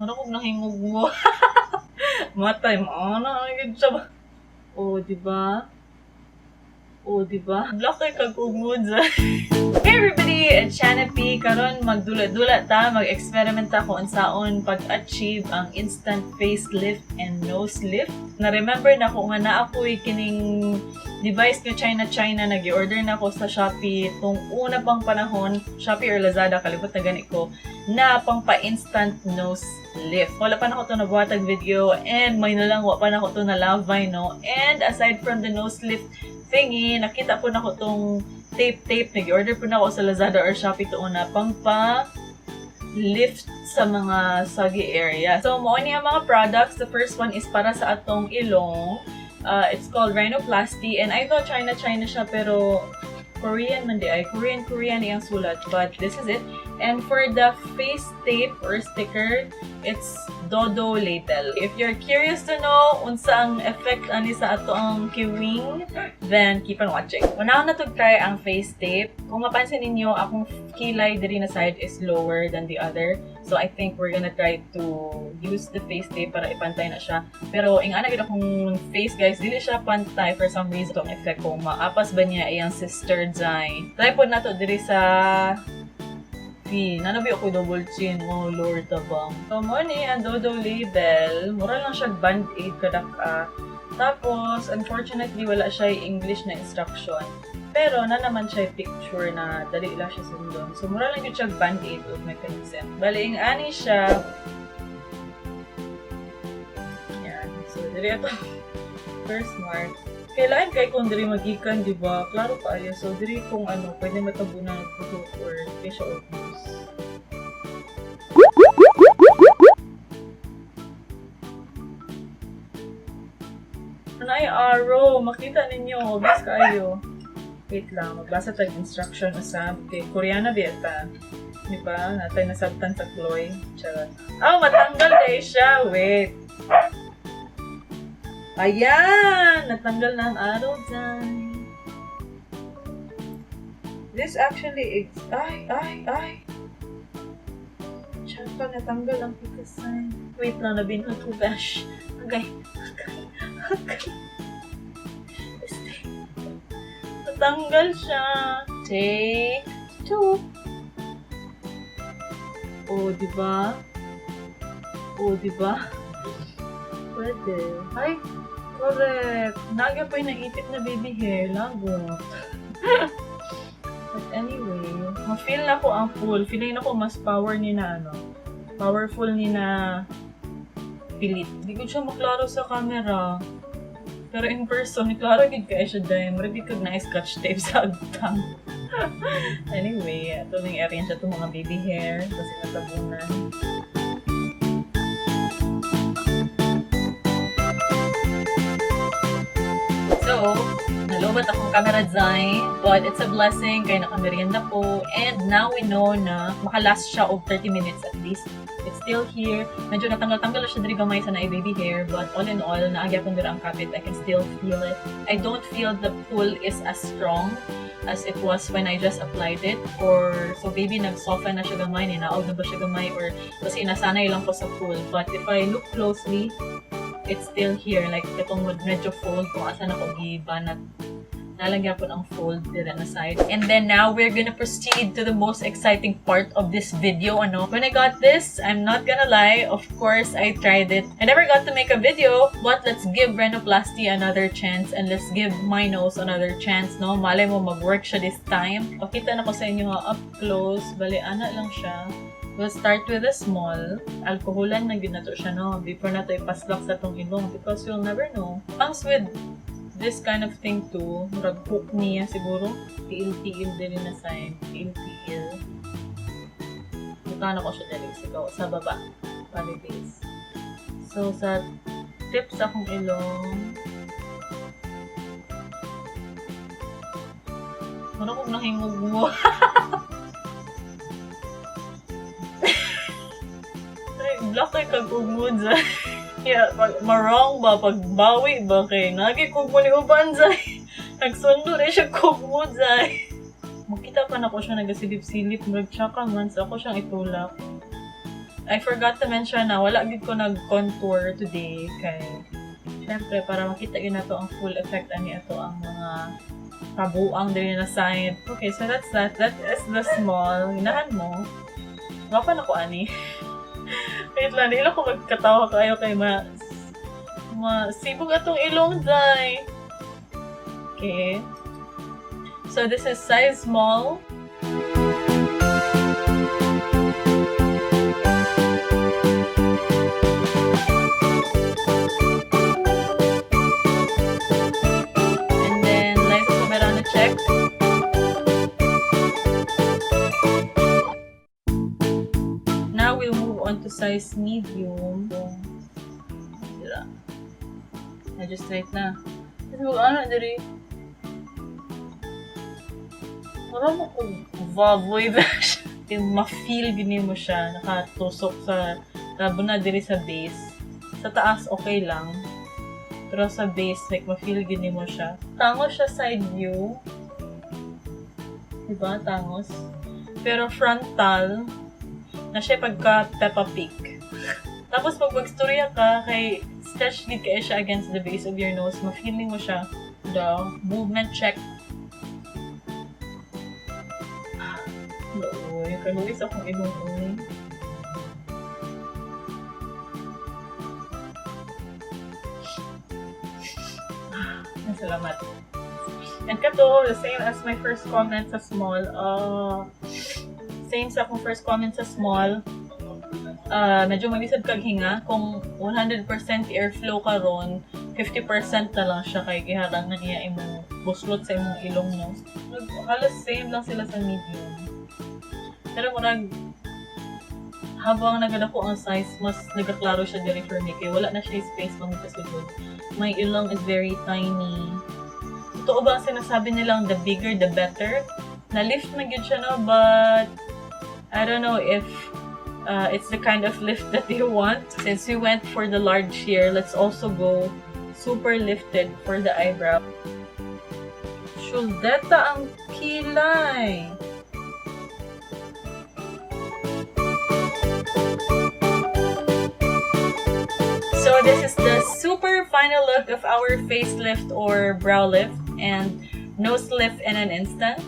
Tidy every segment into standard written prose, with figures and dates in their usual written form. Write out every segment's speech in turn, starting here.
Ano kung nahingog mo? Matay mo. Ano, ang siya ba? Oh, di ba? Oh, di ba? Black kay kag ugmod. Hey everybody, it's Shanna P. Karon magdula-dula ta, mag-experiment ta kung unsaon pag-achieve ang instant facelift and nose lift. Na-remember na ko nga naa ako'y kining device nga China-China, nag-order na ako sa Shopee tong una pang panahon, Shopee or Lazada, kalibot na gani ko, na pang pa-instant nose lift. Wala pa nako to nabuhatag video and may na lang wa pa nako to na lavay, no? And aside from the nose lift thingy, nakita po nako tong tape-tape. Nag-order po na ako sa Lazada or Shopee to una pang pa lift sa mga soggy area. So, mao ni ang mga products. The first one is para sa atong ilong. It's called rhinoplasty. And I thought China-China siya, pero Korean man di ay. Korean iyang sulat. But this is it. And for the face tape or sticker, it's Dodo Label. If you're curious to know unsa ang effect ani sa ato ang kiwing, then keep on watching. Una na to try ang face tape. Kung mapansin ninyo, akong kilay diri na side is lower than the other. So I think we're gonna try to use the face tape para ipantay na siya. Pero ing-ana gid akong face, guys, dili siya pantay for some reason. Ang effect kung maapas ba niya iyang sister Jai. Try po nato diri sa P. Nanabi ako double chin. Oh, Lord, tabang. So, mo ni ang Dodo Label. Mura lang siya band-aid kadak-a. Tapos, unfortunately, wala siya English na instruction. Pero, na naman siya picture na dali lang siya sundon. So, mura lang yun siya band-aid of mechanism. Bali, ing ani siya. Yan. So, dali ito. First mark. Kailangan kay kung diri magikan, di ba? Klaro kaayo. So, diri kung ano, pwede matabunan ng buhok or di siya obvious. Ano ay arrow? Makita ninyo. Obvious kaayo. Wait lang. Magbasa tag instruction usab. Kay Koreana beta. Di ba? Natay nasabtan sa Chloe. Charot. Oh, matanggal dahil siya. Wait. Ayan! Natanggal na ang arrow dyan. This actually is... Ay, ay, ay. Tsaka natanggal ang pikasan. Wait lang, nabinhag ko, bash. Okay. Okay. Okay. Stay. Natanggal siya. Take two. Oh, di ba? Oh, di ba? Pwede. Ay, correct. Naga pa yung naipit na baby hair. Lagot. But anyway, ma-feel na ko ang full. Feeling na ko mas power ni na ano. Powerful ni na pilit. Hindi ko siya maklaro sa camera. Pero in person, klaro gid kay siya dahil murag gid kag na-scotch tape sa agtang. Anyway, ito lang area siya itong mga baby hair kasi natabunan. So, nalubat akong camera design, but it's a blessing kay nakamerienda ko. And now we know na makalast siya og 30 minutes at least. It's still here. Medyo natanggal-tanggal na siya diri gamay sa naay baby hair, but all in all, naagya pong diri ang kapit. I can still feel it. I don't feel the pull is as strong as it was when I just applied it, or so maybe nag-soften na siya gamay, ninaog na ba siya gamay, or kasi nasanay lang ko sa pull. But if I look closely, it's still here. Like, itong medyo fold kung asa na ko gibanat. Nalagyan po ng fold dito na side. And then now, we're gonna proceed to the most exciting part of this video. Ano? When I got this, I'm not gonna lie, of course, I tried it. I never got to make a video, but let's give rhinoplasty another chance and let's give my nose another chance, no? Malay mo, mag-work siya this time. Pakita na ko sa inyo ha, up close. Bali, ana lang siya. We'll start with a small. Alkoholan na gyud nato siya, no? Before nato ipaslak sa tong ilong because you'll never know. Comes with this kind of thing too. Murag hook niya siguro. Tiil-tiil din na sign. Tiil-tiil. Buta na ko siya dali sa baba. Palibase. So, sa tips akong ilong. Ano kung nahingog mo? Ay, black kay kag ugmod sa. Yeah, pag marong ba, pag bawi ba kay nagi kog mo ni uban sa. Nagsundo na siya kugmod sa. Makita pa na ko siya nagasilip-silip, murag tsaka man sa ako siyang itulak. I forgot to mention na wala gid ko nag-contour today kay syempre para makita gyud nato ang full effect ani ato ang mga kabuang diri na side. Okay, so that's that. That is the small. Ganahan mo. Gwapa na ko ani. Wait lang, dili ko magkatawa kayo kay ma sibog atong ilong, day. Okay. So this is size small. And then Liza Soberano check. Now we'll move on to size medium. Sila. Medyo straight na. Kasi mag ano, diri. Mura mo kung vaboy ba siya. Yung ma-feel gini mo siya, nakatusok sa, labo na diri sa base. Sa taas, okay lang. Pero sa base, like, ma-feel gini mo siya. Tangos siya side view. Diba? Tangos. Pero frontal, na siya pagka Peppa Pig. Tapos pag magstorya ka, kay stretch gid kay siya against the base of your nose, ma-feeling mo siya. The movement check. Uy, kaluwis akong ilong, uy. Salamat. And kato, the same as my first comment sa small. Same sa akong first comment sa small. Medyo malisod kag hinga. Kung 100% airflow karon, 50% na lang siya kay giharang na niya imong buslot sa imong ilong, no. Halos same lang sila sa medium. Pero murag habang nagadako ang size, mas nagaklaro siya diri for me kay wala na siya space pang kasulod. My ilong is very tiny. Totoo ba ang sinasabi nilang the bigger the better? Na-lift na gyud siya, no, but I don't know if it's the kind of lift that you want. Since we went for the large here, let's also go super lifted for the eyebrow. Shuldeta ang kilay! So this is the super final look of our facelift or brow lift and nose lift in an instant.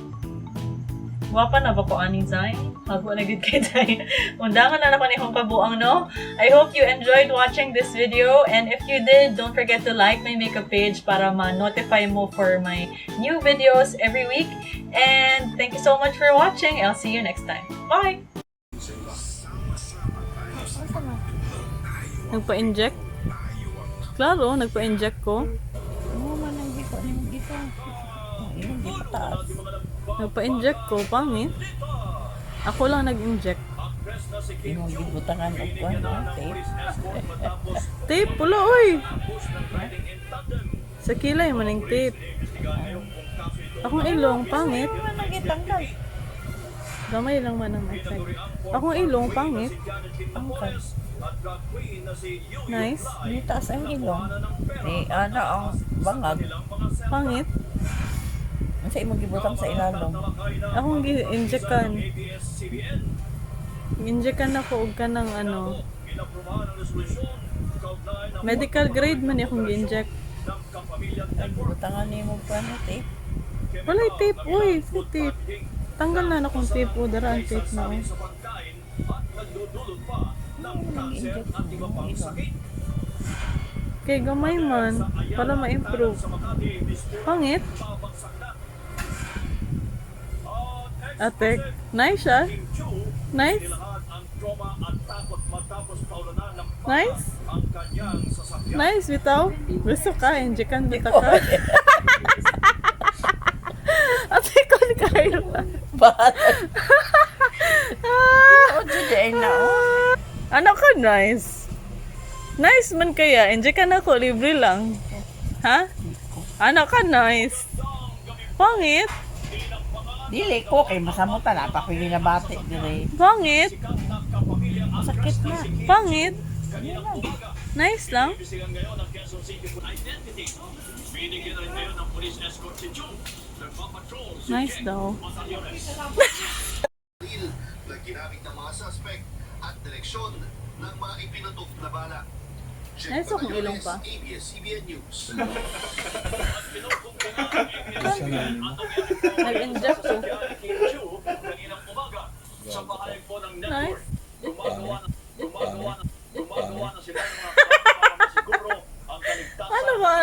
Gwapa na ba ko ani, Zay? Hago na gud kay Zay. Undangan na nako ni akong kabuang, no? I hope you enjoyed watching this video, and if you did, don't forget to like my makeup page para ma-notify mo for my new videos every week. And thank you so much for watching. I'll see you next time. Bye! Nagpa-inject? Klaro, nagpa-inject ko. Oo man ang giko ni mong gito. Imong gipataas. Nagpa-inject ko, pangit. Ako lang nag-inject. Imong gibutangan og kuan, no? Tape. Tape, pula, oy! Sa kilay man ang tape. Akong ilong, pangit. Di man ang gitanggal. Gamay lang man ang effect. Akong ilong, pangit. Angkay. Nice. Ni taas ang ilong. Ni ana ang bangag. Pangit. Unsa imong gibutang sa ilalom? Akong gi-injectan. Injectan ako og kanang ano. Medical grade man akong gi-inject. Ay, gibutangan nimo kuan, no, tape. Walay tape, uy. Sa tape. Tanggal na akong tape. O, dara ang tape na. Oh. Ano nang inject mo imong ilong? Kay gamay man. Para ma-improve. Pangit. Ate, nice siya. Nice. Nice. Nice, bitaw. Gusto ka, injekan bitaw ka. Ate, kon kayo. Bahala. Oh, jud ay na oh. Ano ka, nice? Nice man kaya. Injekan ako, libre lang. Ha? Ano ka, nice? Pangit. Dili ko kay masamutan na pa ko ginabati dire. Pangit. Masakit na. Pangit. Nice lang. Nice daw. Na ginamit ng mga suspect at direksyon ng mga ipinatok na bala. Jack Nice akong ilong pa. ABS-CBN News. Asa na mo? Nag-inject ko. Nice. Pangit. Pangit. Ano ba?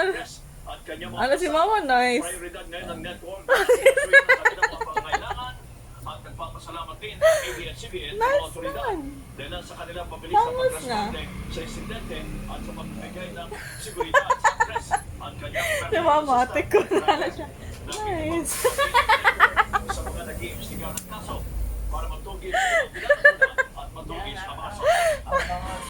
Ano si Mama, nice. Prioridad ngayon ng network ang kanilang mga pangangailangan at nagpapasalamat din ang ABS-CBN sa mga Nice otoridad naman. dahil sa kanilang mabilis na Tangos na. pagresponde sa insidente at sa pagbibigay ng seguridad sa press at kanyang Si Mama, ate ko na siya. Nice. Sa mga nag-iimbestiga ng kaso para matugis ang mga pinag-unan at matugis ang mga suspect.